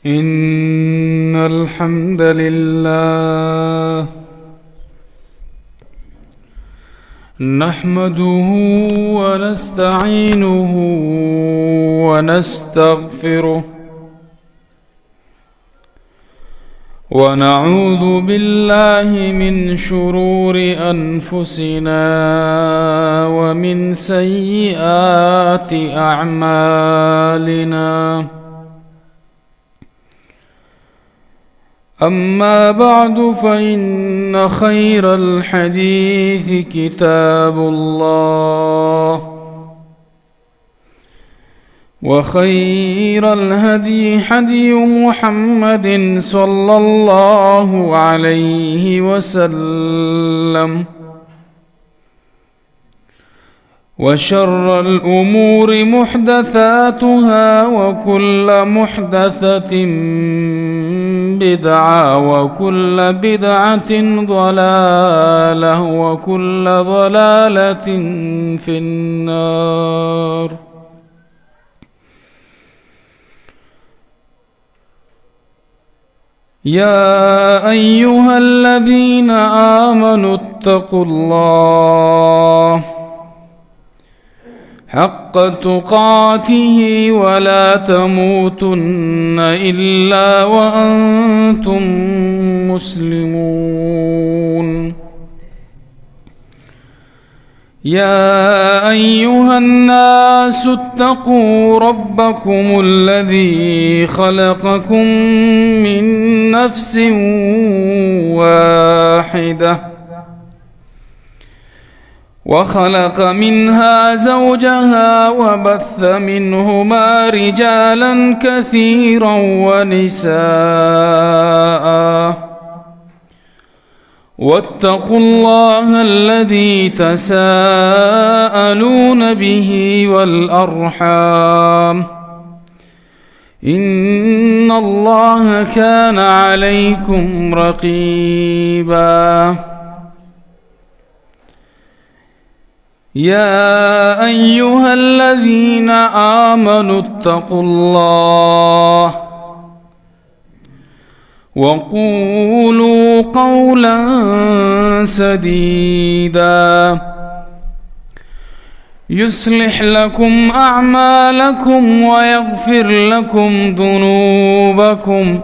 إن الحمد لله نحمده ونستعينه ونستغفره ونعوذ بالله من شرور أنفسنا ومن سيئات أعمالنا. أما بعد، فإن خير الحديث كتاب الله، وخير الهدي هدي محمد صلى الله عليه وسلم، وشر الأمور محدثاتها، وكل محدثة بدعة، وكل بدعة ضلالة، وكل ضلالة في النار. يا أيها الذين آمنوا اتقوا الله حق تقاته ولا تموتن إلا وأنتم مسلمون. يا أيها الناس اتقوا ربكم الذي خلقكم من نفس واحدة وخلق منها زوجها وبث منهما رجالا كثيرا ونساء، واتقوا الله الذي تساءلون به والأرحام، إن الله كان عليكم رقيبا. يا أيها الذين آمنوا اتقوا الله وقولوا قولا سديدا يصلح لكم أعمالكم ويغفر لكم ذنوبكم،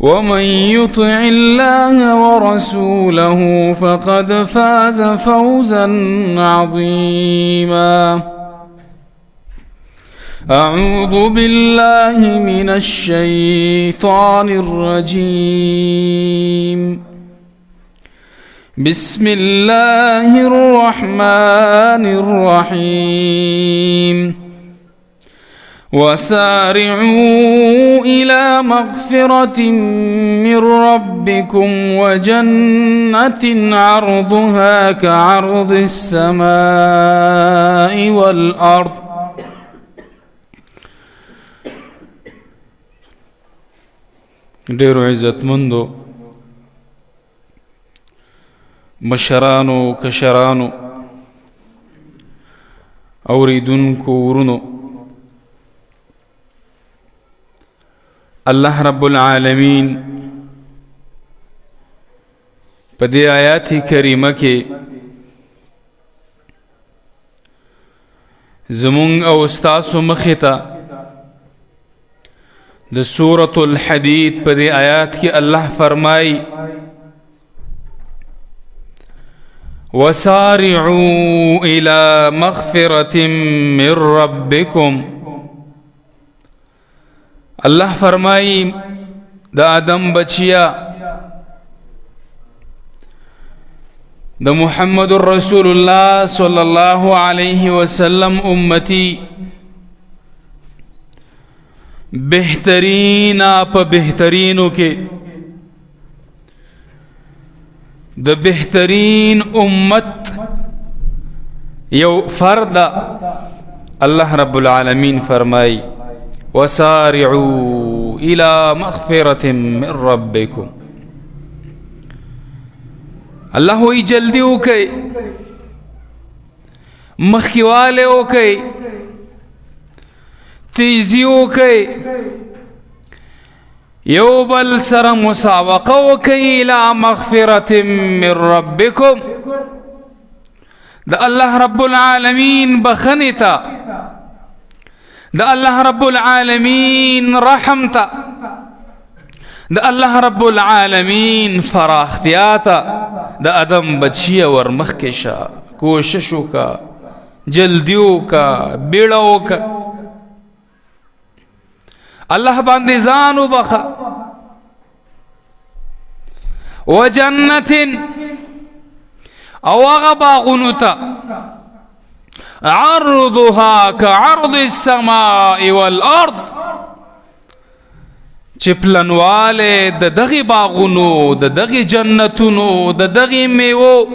ومن يطع الله ورسوله فقد فاز فوزا عظيما. أعوذ بالله من الشيطان الرجيم. بسم الله الرحمن الرحيم. وسارعوا إلى مغفرة من ربكم وجنة عرضها كعرض السماء والأرض. ډیرو عزتمندو مشرانو، کشرانو، اوریدونکو ورونو، الله رب العالمین په دې آیات کریمه کې زمونږ او ستاسو مخې ته د سورة الحدید په دې آیات کې الله فرمایي: وسارعوا إلى مغفرة من ربكم. الله فرمایي: د آدم بچیا، د محمد رسول الله صلی الله علیه وسلم امتی، بهترین په بهترینو کې د بهترین امت یو فرد، الله رب العالمین فرمای: وسارعوا الى مغفرة من ربكم. الله وی جلدی وکي، مخکیواله وکي، تیزی وکي. یو بل سره مسابقه وکي الى مغفرة من ربکم، د الله رب العالمین بخنه ته، د الله رب العالمین رحم ته، د الله رب العالمین فراختیا ته. د ادم بچی ورمخ کې شه، کوشش وکا، جلدی وکا، بیړه وکا، الله باندې ځان وبخه. وجنت، او هغه باغونو ته، عرضها كعرض السماء والارض، چې پلنواله د دغه باغونو، د دغه جنتونو، د دغه میوو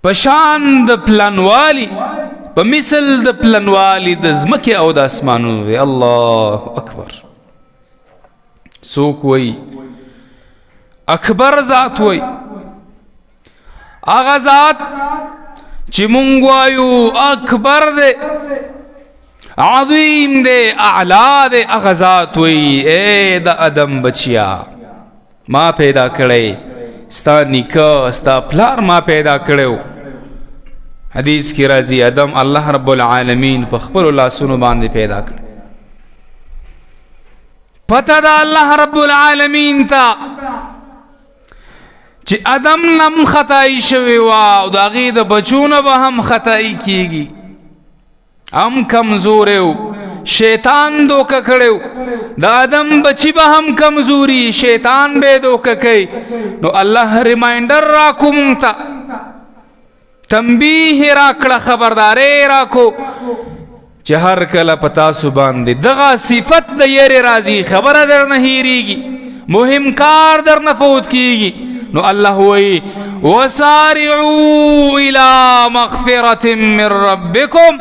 پشان د پلنوالی، په مثل د پلنوالی د ځمکې او د اسمانونو دی. الله اکبر. څوک وای؟ اکبر ذات وای، هغه ذات چې مونږ وایو اکبر دی، عظیم دی، اعلی دی، هغه ذات وای اے د ادم بچیا، ما پیدا کړی، ستا نیکه ستا پلار ما پیدا کړو. حدیث کې راځي ادم الله رب العالمین په خپل لاسونو باندې پیدا کړ. پته ده الله رب العالمین ته چې ادم نم خدای شوی وا او د هغې د بچو نه به هم خدای کیږي، هم کمزوری و، شیطان دوکه کړی، د آدم بچی به هم کمزوري، شیطان به دوکه کوي. نو الله ریمایندر راکو، مونږ ته تنبیه راکړه، خبردارې راکو چې هر کله په تاسو باندې دغه صفت د یری راځي، خبره درنه هیریږي، مهم کار درنه فوت کیږي. نو الله وی وسارعوا الى مغفرة من ربكم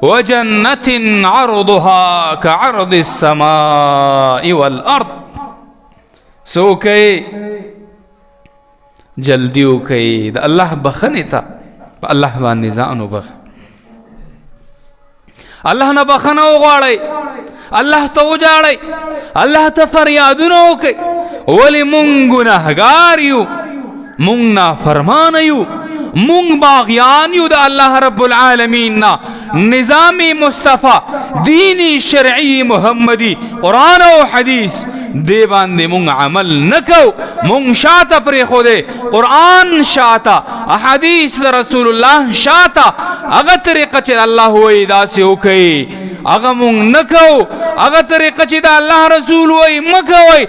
وجنة عرضها كعرض السماء والارض. سوکي جلدی وکي د الله بخنه ته، په الله باندې ځان وبخ، الله نه بخنه وغواړئ، الله ته وجاړئ، الله ته فریادونه وکئ. ولی مونږ ګناهګار یو، مونږ نافرمانه یو، مونږ باغیان یو د الله رب العالمین نه. نظام مصطفی، دینی شرعی محمدی، قرآن او حدیث دی باندې مونږ عمل نکو، مونږ شاته پرې خو دی، قرآن شاته، احادیث د رسول الله شاته. هغه طریقه چې الله وایي داسې وکړئ، هغه مونږ نکو. هغه طریقه چې د الله رسول وایي مکوئ،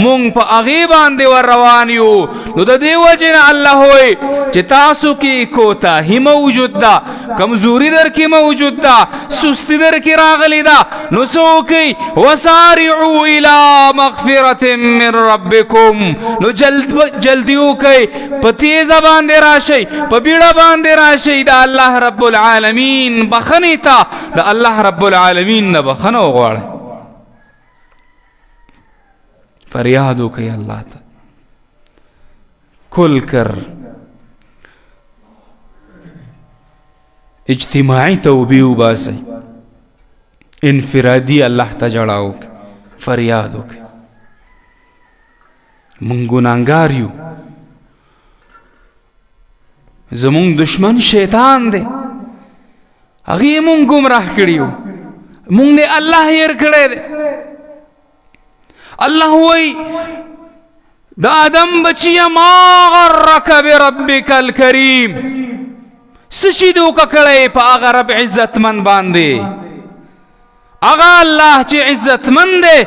مونږ په هغې باندې ور روان یو. نو د دې وجې نه الله وایي چې تاسو کې کوتاهي موجود ده، کمزوري در کې موجود ده، سستی در کې راغلی ده. نو څه وکئ؟ وسارعوا الی مغفرة من ربکم. نو جلدی وکئ، په تیزه باندې راشئ، په بیړه باندې راشئ د الله رب العالمین بخښنې ته، د الله رب العالمین نه بخښنه وغواړئ، فریاد وکئ الله ته. کل کر اجتماعي توبې وباسئ، انفرادي الله ته ژړا وکړئ، فریاد وکړئ. مونږ ګناهګار یو، زمونږ دشمن شیطان دی، هغې مونږ ګمراه کړي یو، مونږ نه الله هېر کړی دی. الله وایي د آدم بچیه ما غرک بربک الکریم، څه شي دوکه کړی په هغه رب عزتمن باندې؟ هغه الله چې عزتمن دی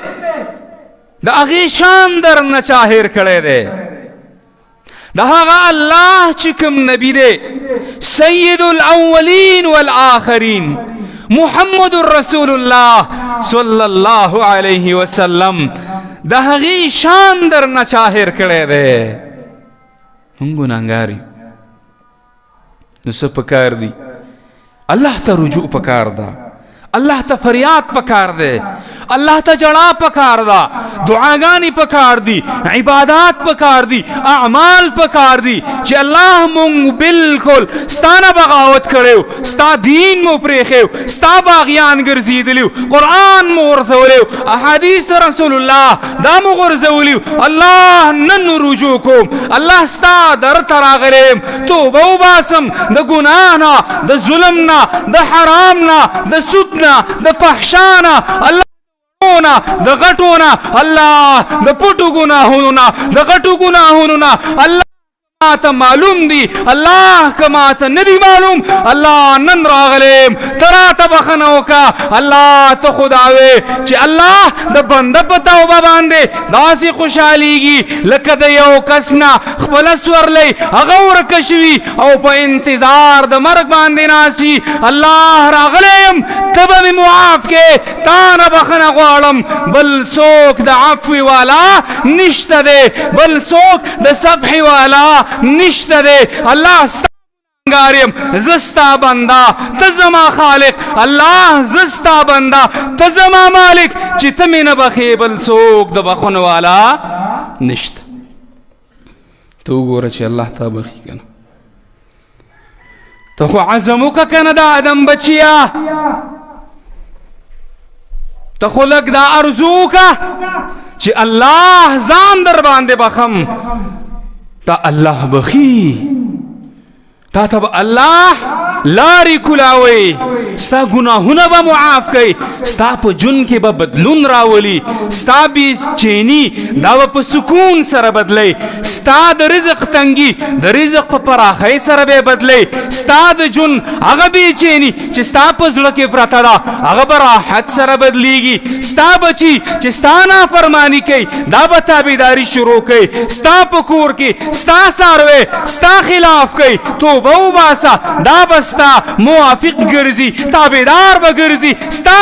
د هغې شان در نه چا هېر کړی دی؟ د هغه الله چې کوم نبی دی، سید الاولین والآخرین، محمد رسول الله صلی الله علیه وسلم، د هغې شان در نه چا هېر کړی دی؟ مونږ ګناهګار یو. نو څه پکار دی؟ الله ته رجوع پکار ده، الله ته فریاد پکار دی، الله ته جړا پکار ده، دعاګانې پکار دي، عبادات پکار دي، اعمال پکار دي چې الله مونږ بالکل ستا نه بغاوت کړی، ستا دین مو پرېښی، ستا باغیان ګرځېدلي، قرآن مو غورځولی، احادیث رسول الله دا مو غورځولي. الله نن رجوع کوم، الله ستا در ته راغلی یم، توبه وباسم د ګناه نه، د ظلم نه، د حرام نه، د سود نه، د فحشا نه، الله د غټو نه، الله د پټو ګناهونو نه، د غټو ګناهونو نه. الله ته معلوم دي، الله که ماته نه دي معلوم، الله نن راغلم ته راته بخښنه وکړه. الله ته خو دا وې چې الله د بنده په توبه باندې داسې خوشحالېږي لکه د یو کس نه خپله سورلۍ هغه ورکه شوي او په انتظار د مرګ باندې ناسي. الله راغلی یم، ته به مې معاف کې، تا نه بخښنه غواړم، بل څوک د عفوې والا نشته دی، بل څوک د صفحې والا نشته دی. الله ستا ګنهګار یم، زه ستا بنده، ته زما خالق. الله زه ستا بنده، ته زما مالک، چې ته مې نه بخښې بل څوک د بخښنو والا نشته. ته وګوره چې الله تا بخښي که نه. ته خو عزم وکړه که نه د آدم بچیه، ته خو لږ دا ارزو وکړه چې الله ځان در باندې بخم. تا الله بخي، تا ته به الله لارې کولاوي، ستا ګناهونه به معاف کوي، ستا په ژوند کې به بدلون راولي، ستا بې چیني دا به په سکون سره بدلی، ستا د رزق تنګي د رزق په پراخۍ سره به بدلی، ستا د ژوند هغه بې چیني چې ستا په زړه کې پرته ده هغه به راحت سره بدلیږي، ستا بچي چې ستا نافرماني کوي دا به تابعداري شروع کوي، ستا په کور کې ستا څاروی ستا خلاف کوي توبه وباسه دا به ستا موافق ګرځي، تابعدار به ګرځي، ستا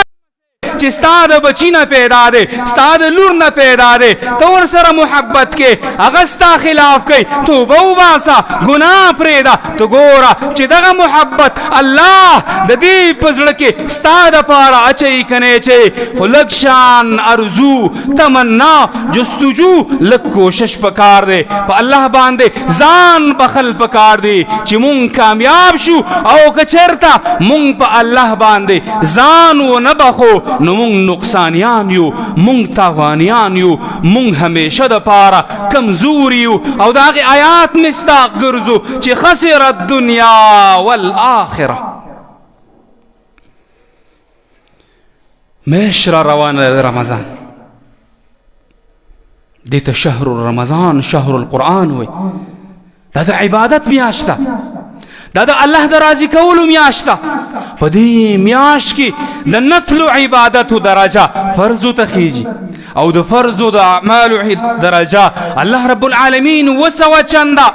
چې ستا د بچی نه پیدا دی، ستا د لور نه پیدا دی، ته ورسره محبت کې هغه ستا خلاف کوي، توبه وباسه، ګناه پرېږده. ته ګوره چې دغه محبت الله د دې په زړه کې ستا دپاره اچوي که نه اچوي. خو لږ شان ارزو، تمنا، جستجو، لږ کوشش پکار دی، په الله باندې ځان بخل پکار دی چې مونږ کامیاب شو. او که چېرته مونږ په الله باندې ځان ونه بخو نو مونږ نقصانیان یو، مونږ تاوانیان یو، مونږ همیشه د پاره کمزوري یو، او د هغې آیات مصداق ګرځو چې خسر الدنیا والآخرة. میاشت را روانه ده رمضان، دې ته شهر رمضان، شهر القرآن وایي. دا د عبادت میاشت ده، دا د الله د راضي کولو میاشت ده. په دې میاشت کې د نفل عبادتو درجه فرضو ته خیږي او د فرضو د اعمالو درجه الله رب العالمین وسوه چنده،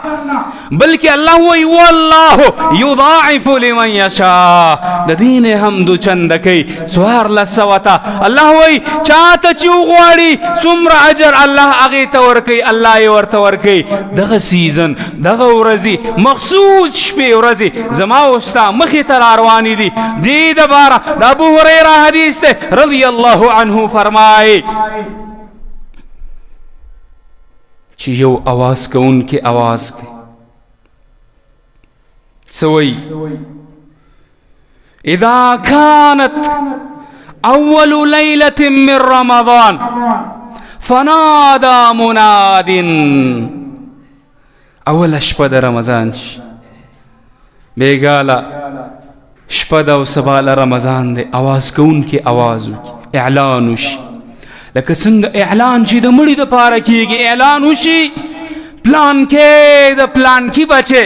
بلکې الله وایي والله یضاعف لمن یشاء، د دې نه هم دو چنده کوي 1400 ته. الله وایي چاته چې وغواړي څومره اجر الله هغې ته ورکوي، الله یې ورته ورکوي. دغه سیزن، دغه ورځې، مخصوص شپې ورځې زما او ستا مخې ته راروانې دي. دې دپاره د ابو هریره حدیث دی رضی الله عنه فرمایي چې یو اواز کوونکی اواز کوي، څه وایي؟ اذا كانت اول ليلة من رمضان فنادى مناد. اوله شپه د رمضان شي، بېګاله شپه ده او سبا له رمضان دی، اواز کوونکی اواز وکړي، اعلان وشي، لکه څنګه اعلان چې د مړي دپاره کېږي، اعلان وشي پلان کې د پلان کې بچې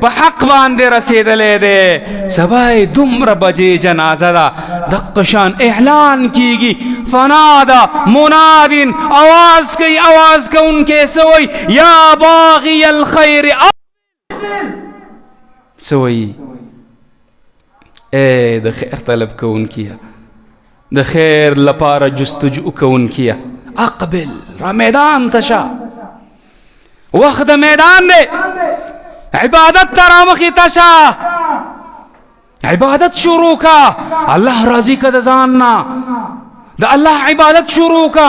په حق باندې رسېدلی دی، سبا یې دومره بجې جنازه ده، دقه شان اعلان کیږي. فنادا مناد، اواز کوي، اواز کوونکی څه وایي؟ یا باغی الخیر، څه وایي؟ ای د خیر طلب کوونکیه، د خیر لپاره جستجو کوونکیه، اقبل را میدان ته شه، وخت د میدان دی، عبادت ته رامخې ته شه. عبادت شروع کا، الله راضي کا د ځان نه، د الله عبادت شروع کا،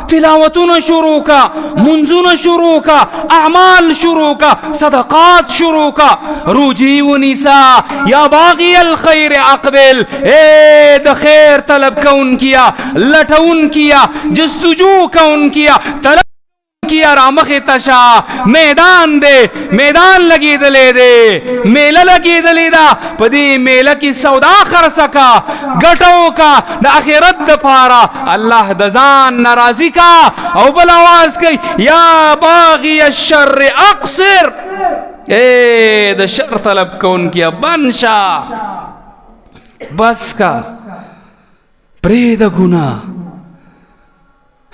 تلاوتونه شروع کا، منځونه شروع کا، اعمال شروع کا، صدقات شروع کا، روجی ونیسا۔ یا باغی الخیر اقبل، اے د خیر طلب کونکیا، لټونکیا، جستجو کونکیا، طلب کیا، رامخې ته شه۔ میدان دی، میدان لګېدلی دی، میله لګېدلې ده۔ په دې میله کې سودا خرڅه کا، ګټه وکا د آخرت دپاره، الله د ځان نه راضي کا۔ او بل आवाज کوي، یا باغی الشر اقصر، اے د شر طلب کوونکیا، بند شه، بس کا، پرېږده ګناه،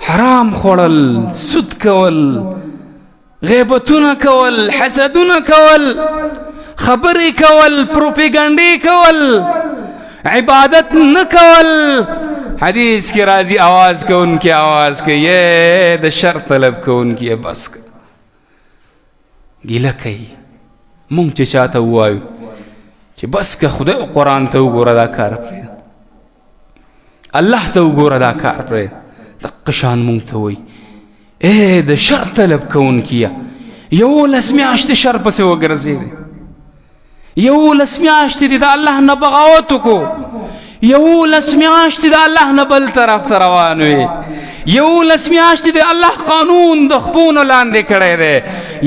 حرام خوړل، سود کول، غیبتونه کول، حسدونه کول، خبرې کول، پروپاګانډې کول، عبادت نه کول۔ حدیث کې راځي، आवाज کوونکی आवाज کوي، د شر طلب کوونکی، بس ګیله کوي۔ مونږ چې چاته ووایو چې بس که، خدای او قرآن ته وګوره، دا کار پرېږده، الله ته وګوره، دا کار پرېږده، دقه شان مونږ ته وایي، ای د شر طلب کوونکیه، 11 میاشتې شر پسې وګرځېدې، 11 میاشتې دې د الله نه بغاوت وکړو، 11 میاشتې د الله نه بل طرف ته روان وې، 11 میاشتې د الله قانون د خپونو لاندې کړی دی،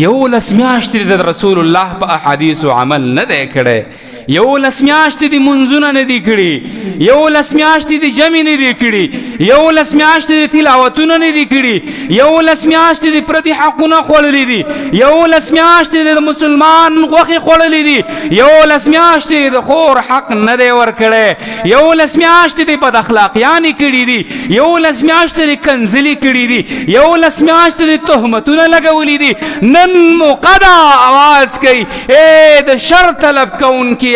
11 میاشتې د رسول الله په احادیثو عمل نه دی کړی، 11 میاشتې دې منځونه نه دي کړي، 11 میاشتې دې جمع نه دي کړي، 11 میاشتې دې تلاوتونه نه دي کړي، 11 میاشتې دې پردي حقونه خوړلي دي، 11 میاشتې دې د مسلمان غوښې خوړلي دي، 11 میاشتې د خور حق نه دی ورکړی، 11 میاشتې دې بد اخلاقیانې کړي دي، 11 میاشتې دې کنځلې کړي دي، 11 میاشتې دې تهمتونه لګولي دي۔ نن موقع ده، आवाज کوي، ای د شر طلب کوونکیا،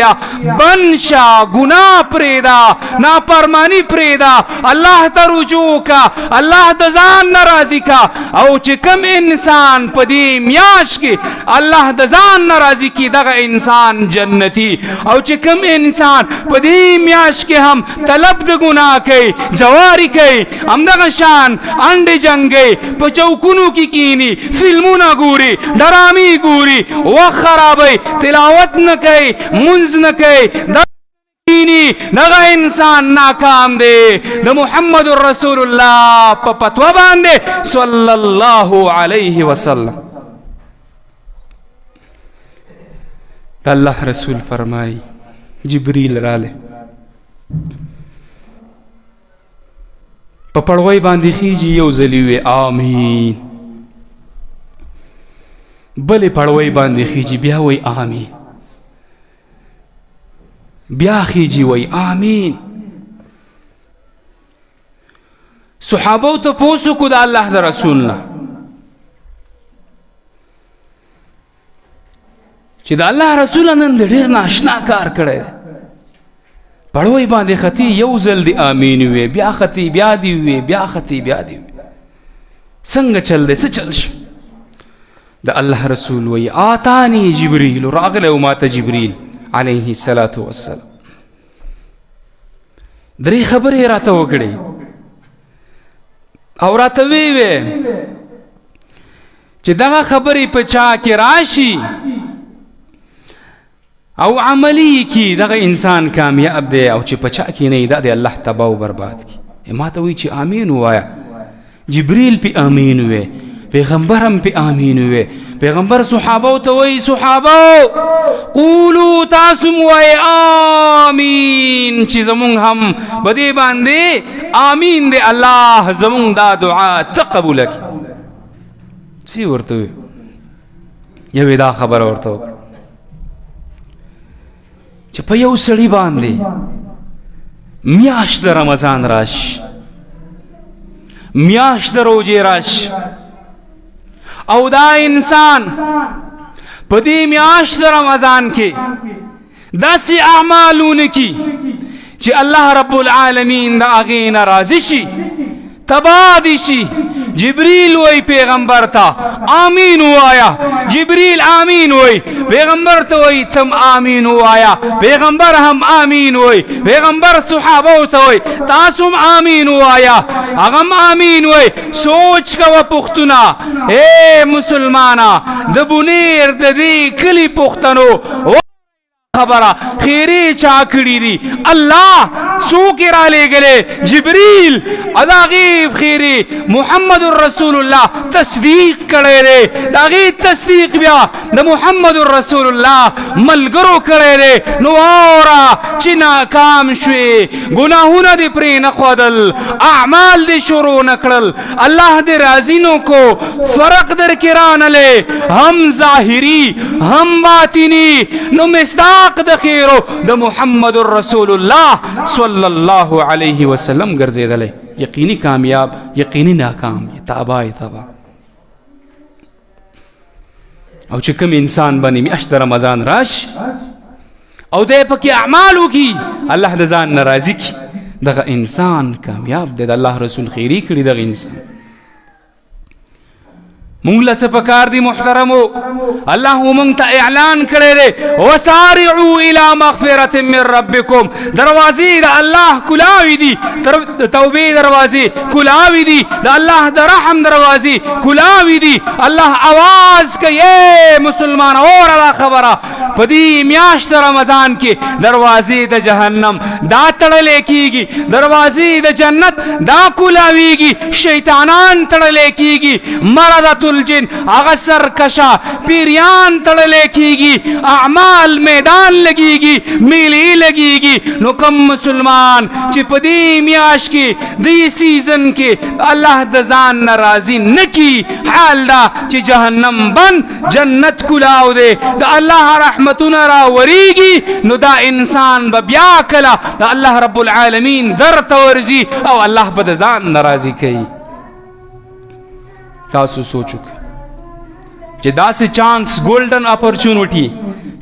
بند شه، ګناه پرېږده، نافرمانی پرېږده، الله ته رجوع کا، الله د ځان نه راضي کا۔ او چې کوم انسان په دې میاشت کې الله د ځان نه راضي کی، دغه انسان جنتی۔ او چې کوم انسان په دې میاشت کې هم طلب د ګناه کوي، جواری کوي، همدغه شان انډې جنګوي، په چوکونو کې کینی، فلمونه ګوري، ډرامې ګوري، وخت خرابوي، تلاوت نه کوي، منځ نه کوي، دغه انسان ناکام دی د محمد رسول الله په پتوا باندې صلی الله علیه وسلم۔ د الله رسول فرمای، جبريل راله، په پړوی باندې خیږي، یو ځلې وی آمین، بلې پړوی باندې خیږي، بیا وی آمین، بیا خیږي، وی آمین۔ صحابو ته پوسو کو د الله د رسول نه چې د الله رسول نن د ډېر ناشنا کار کړی دی، پړوی باندې ختی، یو ځل دی آمین وی، بیا ختی، بیا دی وی، بیا ختی، بیا دی وی، څنګه چل دی، څه چل شو؟ د الله رسول وی، آتانی جبریل، راغلی و ماته جبریل علیه الصلاة والسلام، درې خبرې راته وکړې او راته وی وی چې دغه خبرې په چا کې راشي او عملی کی، دغه انسان کامیاب دی، او چې په چا کې نه، دا دی الله تباه او برباد کی۔ ما ته وی چې آمین ووایه، جبریل پې آمین وی، پیغمبر هم پې آمین وی۔ پیغمبر صحابو ته وی، صحابو قولو، تاسو مو وایئ آمین، چې زمونږ هم په دې باندې آمین دی، الله زمونږ دا دعا ته قبوله کړي۔ څه ورته وی؟ یوې دا خبره ورته وکړه چې په یو سړي باندې میاشت د رمضان راشي، میاشت د روژې راشي، او دا انسان په دې میاشت د رمضان کې داسې اعمال ونکي چې الله رب العالمین د هغې نه راضي شي، تباه دي شي، جبریل وای پیغمبر ته آمین وایا، جبریل آمین وای، پیغمبر ته وای تم آمین وایا، پیغمبر هم آمین وای، پیغمبر صحابه ته وای تاسو هم آمین وایا، هغه هم آمین وای. سوچ کوه پښتونه، اے مسلمانه، د بونیر د دې کلي پښتنو خبره خیری چا کړی دي؟ الله. څوک یې رالیږلی؟ جبریل. او د هغې خیرې محمد رسول الله تصدیق کړی دی، د هغې تصدیق بیا د محمد رسول الله ملګرو کړی دی. نو واوره چې ناکام شوې، ګناهونه دې پرې نه ښودل، اعمال دې شروع نه کړل، الله دې راضي نو کو، فرق درکې رانلی، هم ظاهري هم باطني، نو مصداق د خیرو د محمد رسول الله صلی الله علیه وسلم ګرځېدلی، یقیني کامیاب، یقیني ناکام، تابا تبا. او چې کوم انسان باندې میاشت د رمضان راشي او دی پکې اعمال وکړي، الله د ځان نه راضي کړي، دغه انسان کامیاب دی. د الله رسول خیری کړي دغه انسان. مونږ له څه پکار دي محترمو؟ الله مونږ ته اعلان کړی دی، وسارعوا الى مغفرة من ربکم. دروازې د الله کلاوي دي، توبې دروازې کلاوي دي، د الله د رحم دروازې کلاوي دي. الله आवाज کوي، ای مسلمان اوره دا خبره، په دې میاشت رمضان کې دروازې د جهنم دا تړلې کیږي، دروازې د جنت دا کلاویږي، شیطانان تړلې کیږي، مرضت الجن هغه سرکشه پیریان تړلې کیږي، اعمال میدان لګیږي، میلې لګیږي. نو کوم مسلمان چې په دې میاشت کې، دې سیزن کې الله د ځان نه راضي نه کی، حال دا چې جهنم بند، جنت کلاو دی، د الله رحمتونه را وریږي، نو دا انسان به بیا کله د الله رب العالمین در ته ورځي او الله به د ځان نه راضي کوي. تاسو سوچ وکړئ چې داسې چانس، ګولډن اپرچونټي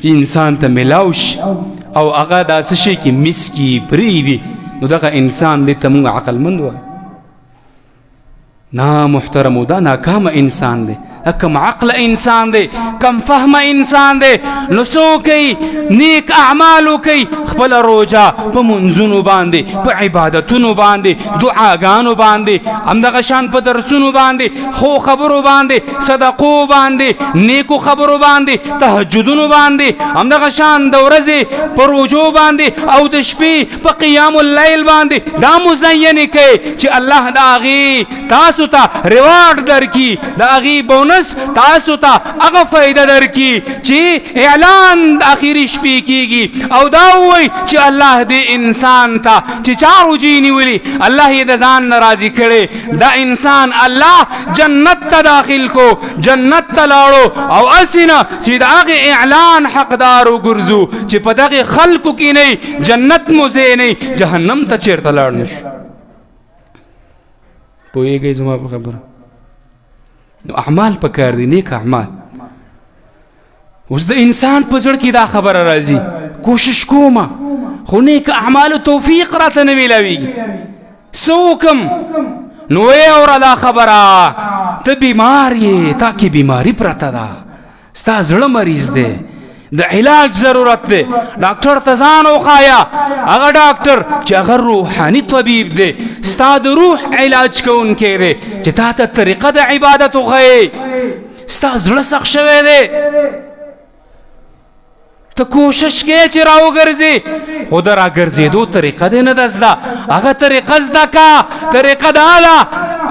چې انسان ته ملاو شي او هغه داسې شي کې مس کی پرېږدي، نو دغه انسان دې ته موږ عقلمند وایو؟ نا محترمو، دا ناکامه انسان دی، دا کم عقل انسان دی، کم فهمه انسان دی. نو څه وکئ؟ نیک اعمال وکئ، خپله روژه په منځونو باندې، په عبادتونو باندې، دعاګانو باندې، همدغه شان په درسونو باندې، ښو خبرو باندې، صدقو باندې، نیکو خبرو باندې، تهجدونو باندې، همدغه شان د ورځې په روژو باندې او د شپې په قیام اللیل باندې دا مزینې کئ چې الله د هغې تاسو ته ریوارډ درکي، د هغې بونس تاسو ته هغه فایده درکي چې اعلان د اخري شپې کیږي. او دا ووایي چې الله دې انسان ته چې چا روژې نیولي، الله یې د ځان نه راضي کړی، دا انسان الله جنت ته داخل کو، جنت ته لاړو، او هسې نه چې د هغې اعلان حقدار وګرځو چې په دغې خلکو کې نه جنت مو ځای نه، جهنم ته چېرته لاړ نه شو. پوهېږئ زما په خبره؟ نو اعمال پکار دي، نیک اعمال. اوس د انسان په زړه کې دا خبره راځي، کوشش کومه خو نیک اعمالو توفیق راته نه میلاویږي، څه وکم؟ نو یې اوره دا خبره، ته بیمار یې، تا کې بیماري پرته ده، ستا زړه مریض دی، د علاج ضرورت دی، ډاکټر ته ځان وښایه. هغه ډاکټر چې هغه روحاني طبیب دی، ستا د روح علاج کوونکی دی، چې تا ته طریقه د عبادت وښیي. ستا زړه سخت شوی دی، ته کوشش کوې چې راوګرځې، خو د راګرځېدو طریقه دې نه ده زده. هغه طریقه زده کا، طریقه دا ده،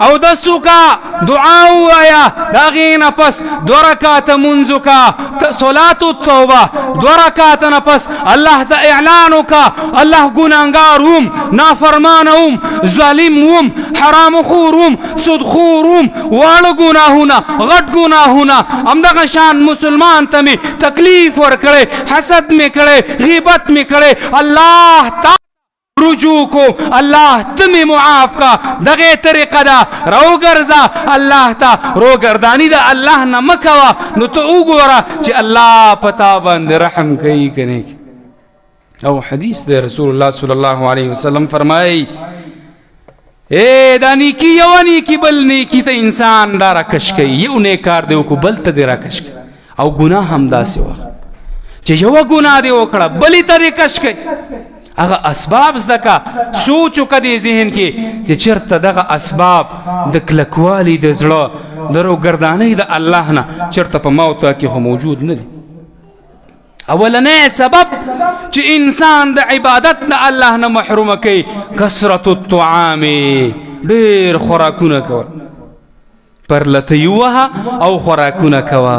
او دس وکړه، دعا ووایه، د هغې نه پس دوه رکعته مونځ وکړه، صلات التوبه، دوه رکعته نه پس الله ته اعلان وکړه، الله ګناهګار وم، نافرمانه وم، ظالم وم، حرام خور وم، سودخور وم، واړه ګناهونه، غټ ګناهونه، همدغه شان مسلمان ته مې تکلیف ورکړی، حسد مې کړی، غیبت مې کړی، الله تا رجوع کو، الله ته مې معاف کا. دغه طریقه ده، راوګرځه الله ته، روګردانی ده الله نه مه کوه. نو ته وګوره چې الله په تا باندې رحم کوي که نه. او حدیث دی، رسول الله صلی الله علیه وسلم فرمایي، اے دا نیکی یو نیکی بل نیکی ته انسان دا راکش کوي، یو نیک کار دی وکړو بل ته دی راکش کوي. او ګناه هم داسې وه چې یوه ګناه دې وکړه بلې ته دې کش کوي. هغه اسباب زده کا، سوچ وکړه دې ذهن کې چې چېرته دغه اسباب د کلکوالي د زړه د روګردانۍ د الله نه چېرته په ما او تا کې خو موجود نه دي. اولنې سبب چې انسان د عبادت نه الله نه محروم کوي، کثرت الطعام، ډېر خوراکونه کوه، پرلته ووهه او خوراکونه کوه.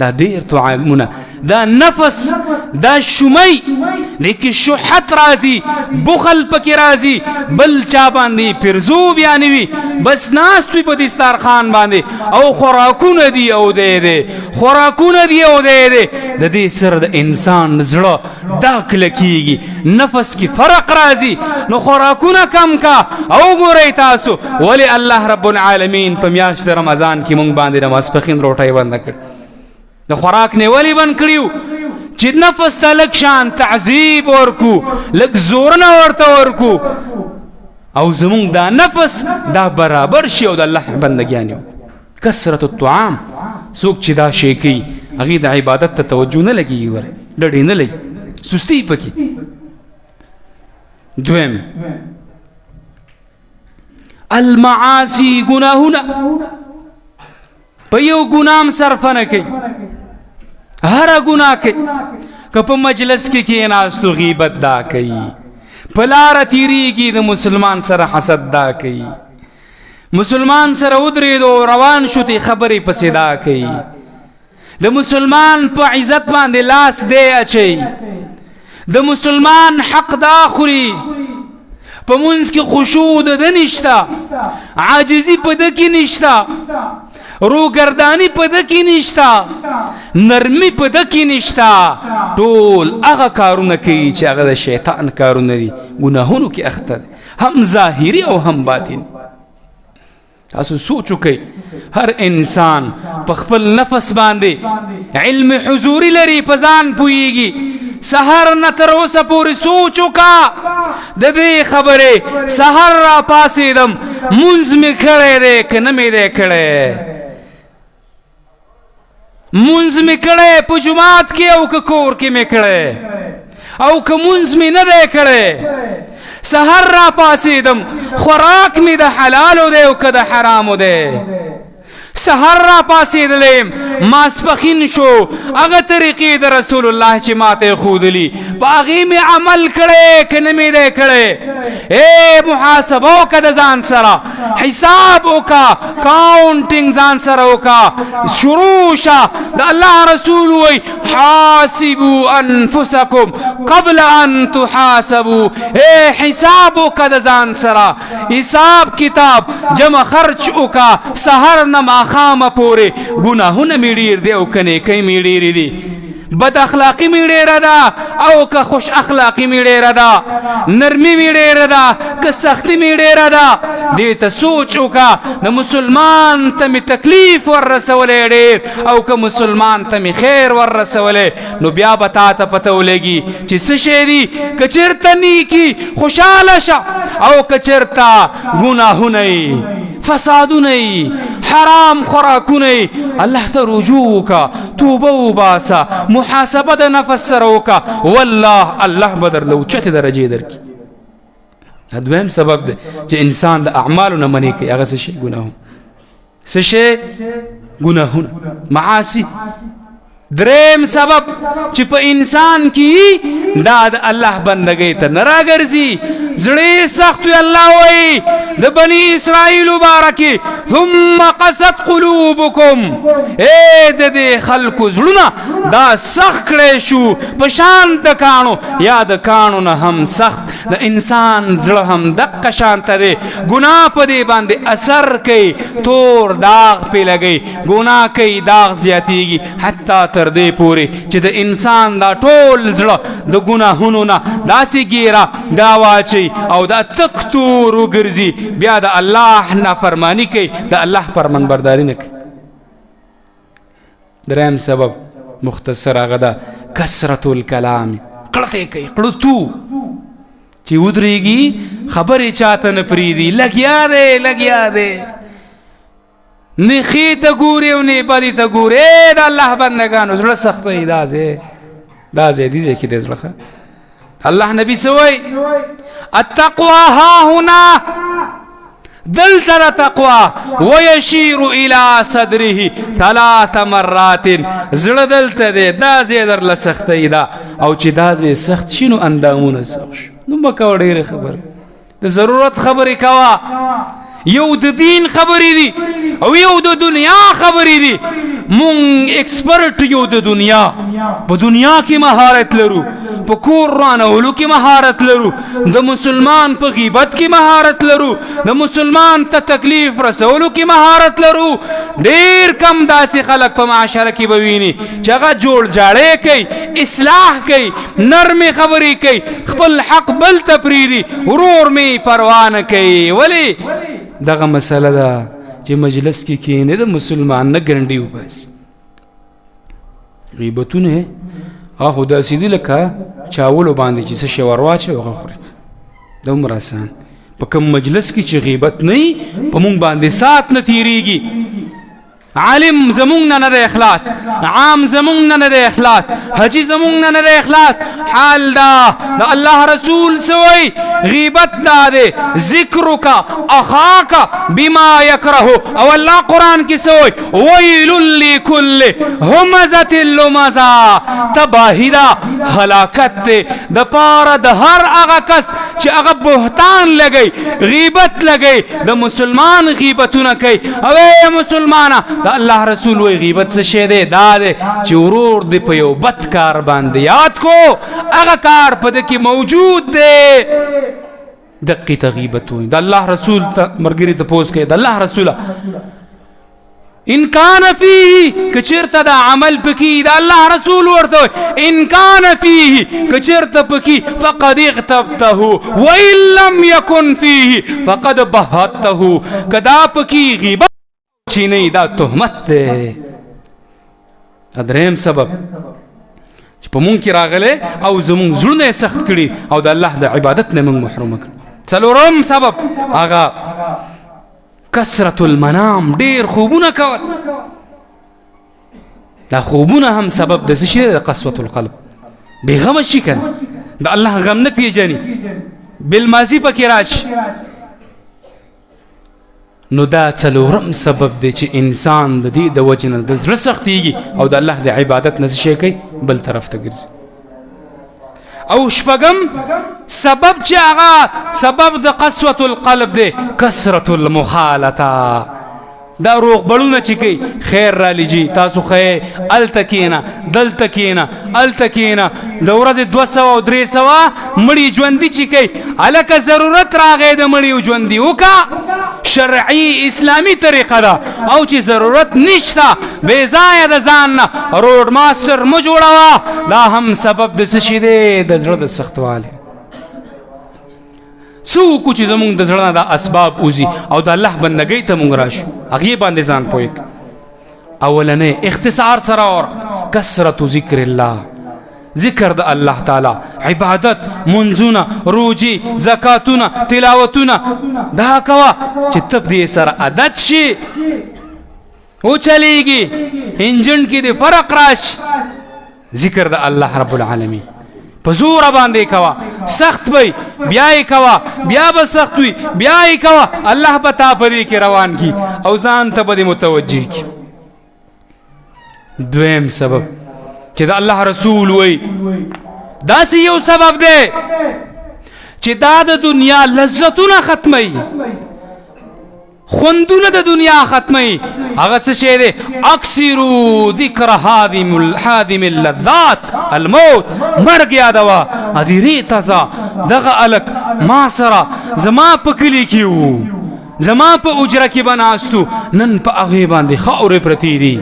دا ډېر طعامونه، دا نفس، دا شومۍ دې کې شحت راځي، بخل پکې راځي، بل چا باندې پرزو بیا نه وي، بس ناست وي په دسترخوان باندې او خوراکونه دي او دی دی، خوراکونه دي او دی دی. د دې سره د انسان زړه دا کلکېږي، نفس کې فرق راځي. نو خوراکونه کم کا. او ګورئ تاسو ولې الله رب العالمین په میاشت د رمضان کې مونږ باندې د ماسپښین روټۍ بنده کړې، د خوراک نه ولې بند کړیو؟ چې نفس ته لږ شان تعذیب ورکو، لږ زورنه ورته ورکو، او زمونږ دا نفس دا برابر شي او د الله بندګیان یو. کثرت الطعام، څوک چې دا شی کوي هغې د عبادت ته توجه نه لګېږي، ګوره ډډې نه لګي، سستي پکې. دویم المعاصي، ګناهونه. په یو ګناه هم صرفه نه کوي، هره ګناه کوي. که په مجلس کې کېناستو غیبت دا کوي، په لاره تېرېږي د مسلمان سره حسد دا کوي، مسلمان سره ودرېدو روان شو تی خبرې پسې دا کوي، د مسلمان په عزت باندې لاس دی اچي، د مسلمان حق دا خوري، په منځ کې خشوع د ده نشته، عاجزي په ده کې نشته، روګردانی په ده کې نشته، نرمي په ده کې نشته. ټول هغه کارونه کوي چې هغه د شیطان کارونه دي، ګناهونو کې اخته دی، هم ظاهري او هم باطن. تاسو سوچ وکئ، هر انسان په خپل نفس باندې علم حضوري لري، په ځان پوهیږي. سحر نه تر اوسه پورې سوچ وکړه د دې خبرې، سحر را پاڅېدم مونځ مې کړی دی که نه مې دی کړی، مونځ مې کړی په جومات کې او که کور کې مې کړی، او که مونځ مې نه دی کړی. سحر را پاڅېدم خوراک مې د حلالو دی او که د حرامو دی. سحر را پاڅېدلم ماسپښین شو، هغه طریقې د رسول الله چې ماته یې ښودلي په هغې مې عمل کړی که نه مې دی کړی. ای محاسبه وکړه د ځان سره، حساب وکړه، کاونټینګ ځان سره وکړه، شروع شه. د الله رسول وایي حاسبو انفسکم قبل ان تحاسبو. ای حساب وکړه د ځان سره، حساب کتاب جمع خرچ وکړه، سحر نه ماښامه پورې. ګناهونه مې ډېر دي او که نیکۍ مې ډېرې دي، بد اخلاقي مې ډېره ده او که خوش اخلاقي مې ډېره ده، نرمي مې ډېره ده که سختي مې ډېره ده. دې ته سوچ وکړه، د مسلمان ته مې تکلیف ور رسولی ډېر او که مسلمان ته مې خیر ور رسولی، نو بیا به تا ته پته ولګي چې څه شی دي. که چېرته نیکي خوشحاله شه، او که چېرته ګناهونه یې، فسادونه یې، حرام خوراکونه یې، الله ته رجوع وکړه، توبه وباسه، محاسبه د نفس سره وکړه، والله الله به درله اوچتې درجې درکړي. دا دویم سبب دی چې انسان د اعمالو نه منې کوي. هغه څه شی؟ ګناهونه. څه شی؟ ګناهونه، معاصي. دریم سبب چې په انسان کې دا د الله بندګۍ ته نه راګرځي، زړه یې سخت وي. الله وایي د بني اسرائیل مبارکې ثم قست قلوبکم، ای د دې خلکو زړونه دا سخت کړی شو په شان د کاڼو، یا د کاڼو نه هم سخت. د انسان زړه هم دقه شان ته دی، ګناه په دې باندې اثر کوي، تور داغ پې لګوي، ګناه کوي داغ زیاتیږي، حتی تر دې پورې چې د انسان دا ټول زړه د ګناهونو نه داسې ګیره دا واچوي او دا تک تور وګرځي، بیا د الله نافرماني کوي، د الله فرمانبرداري نه کوي. دریم سبب مختصر هغه ده کثرت الکلام، قړتې کوي، قړتو چې ودرېږي خبرې چاته نه پرېږدي، لګیا دی لګیا دی، نه ښې ته ګوري او نه بدې ته ګوري. ای د الله بندګانو زړه سختوي. دا ځای دا ځای دې ځای کې دی زړه ښه. الله نبی څه وایي؟ التقوی ها هنا، دلته د تقوا، ویشیر الی صدره ثلاث مرات، زړه دلته دی، دا ځای درله سختوي دا، او چې دا ځای سخت شي نو اندامونه سخت شي. نو مه کوه ډېرې خبرې، د ضرورت خبرې کوه. یو د دین خبرې دي او یو د دنیا خبرې دي. مونږ ایکسپرټ یو د دنیا، په دنیا کې مهارت لرو، په کور روانولو کې مهارت لرو، د مسلمان په غیبت کې مهارت لرو، د مسلمان ته تکلیف رسولو کې مهارت لرو. ډیر کم داسې خلک په معاشره کې به ویني چې هغه جوړ جاړی کوي، اصلاح کوي، نرمې خبرې کوي، خپل حق بل ته پرېږدي، ورور مې پروا نه کوي. ولې؟ دغه مسله ده چې مجلس کې کښېنې د مسلمان نه ګنډي وباسي. غیبتونه هغه خو داسې دي لکه چاولو باندې چې څه شی ور واچوي هغه خوري، دومره اسان. په کوم مجلس کې چې غیبت نه وي په مونږ باندې ساعت نه تېرېږي. عالم زمونږ نه نه دی اخلاص، عام زمونږ نه نه دی اخلاص، حاجي زمونږ نه نه دی اخلاص. حال دا د الله رسول څه وایي؟ غیبت دا دی، ذکرک اخاک بما یکره. او الله قرآن کې څه وایي؟ ویل لکل همزة لمزة، تباهي ده، هلاکت دی د پاره د هر هغه کس چې هغه بهتان لګوي، غیبت لګوي، د مسلمان غیبتونه کوي. او ای مسلمانه، د الله رسول وایي غیبت څه شی دی؟ دا دی چې ورور دې په یو بد کار باندې یاد کو، هغه کار په ده کې موجود دی، دقې ته غیبت وایي. د الله رسول ته ملګري تپوس کوي، د الله رسوله ان کان فيه، که چېرته دا عمل پکې، د الله رسول ورته ان کان فيه، که چېرته پکې، فقد اغتبته وان لم يكن فيه فقد بهته. که دا پکې غیبت چې نه، دا تهمت دی. دریم سبب چې په مونږ کې راغلی او زمونږ زړونه یې سخت کړي او د الله د عبادت نه مونږ محروم کړي. څلورم سبب هغه کثرت المنام، ډېر خوبونه کول. دا خوبونه هم سبب د څه شي؟ د قسوة القلب. بېغمه شي که نه، د الله غم نه پیژني، بالماضي پکې راشي. نو دا څلورم سبب دی چې انسان د دې د وجې نه د زړه سختېږي او د الله د عبادت نه څه شی کوي؟ بل طرف ته ګرځي. او شپږم سبب چې هغه سبب د قسوة القلب دی، کثرة المخالطه. دا روغبړونه چې کوي، خیر را لیږي، تاسو ښه یې، هلته کښېنه، دلته کښېنه، هلته کښېنه، د ورځې 200 او 300 مړي ژوندي چې کوي. هلکه ضرورت راغی د مړي ژوندي وکړه، شرعي اسلامي طریقه ده. او چې ضرورت نشته، بې ځایه د ځان نه روډ ماسټر مه جوړوه، دا هم سبب د څه شي دی؟ د زړه د سختوالي. څه وکړو چې زمونږ د زړه نه دا اسباب وځي او د الله بندګۍ ته مونږ راشو، هغې باندې ځان پوه کړو. اولنی اختصار سره اور کثرت ذکر الله، ذکر د الله تعالی، عبادت، منځونه، روجي، زکاتونه، تلاوتونه، دا کوه چې ته دې سره عادت شي، وچلېږي، انجن کې دې فرق راشي. ذکر د الله رب العالمین په زوره باندې کوه، سخت وي بیا یې کوه، بیا به سخت وي بیا یې کوه، الله به تا په دې کې روان کړي او ځان ته به دې متوجه کړي. دویم سبب چې د الله رسول وایي، داسې یو سبب دی چې دا د دنیا لذتونه ختموي، خوندونه د دنیا ختموي. هغه څه شی دی؟ اکثرو ذکر هادم اللذات الموت. مرګ یادوه، ادیرې ته ځه، دغه هلک ما سره زما په کلي کې و، زما په اجره کې به ناست و، نن په هغې باندې خاورې پرتې دي.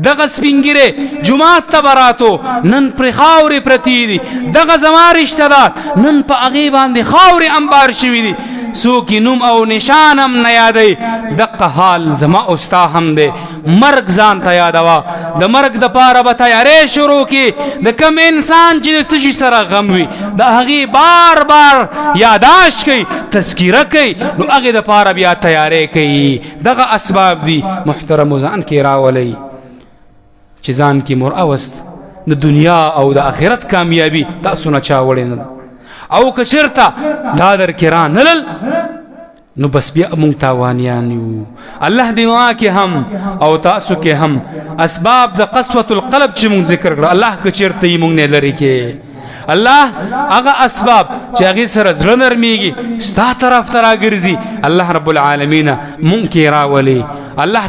دغه سپین ږیری جومات ته به راتو، نن پرې خاورې پرتې دي. دغه زما رشته دار، نن په هغې باندې خاورې انبار شوي دي. څوک نوم او نشان هم نه یادوي. دقه حال زما او ستا هم دی. مرګ ځان ته یادوه، د مرګ د پاره به تیارې شروع کی. د کم انسان چې د څه شي سره غم وي، د هغې بار بار یاداشت کوي، تذکره کوي، نو هغې د پاره بیا تیارې کوي. دغه اسباب دي محترم، ځان کې راولئ چې ځان کې مور اوست د دنیا او د آخرت کامیابی تاسو نه چا وړې نه. او که چېرته دا در کې را نلل، نو بس بیا مونږ تاوانیان یو. الله دې ما کې هم او تاسو کې هم اسباب د قسوة القلب چې مونږ ذکر کړ، الله که چېرته یې مونږ نه لري کې، الله هغه اسباب چې هغې سره زړه نرمیږي، ستا طرف ته راګرځي، الله رب العالمین مونږ کې راولي. الله.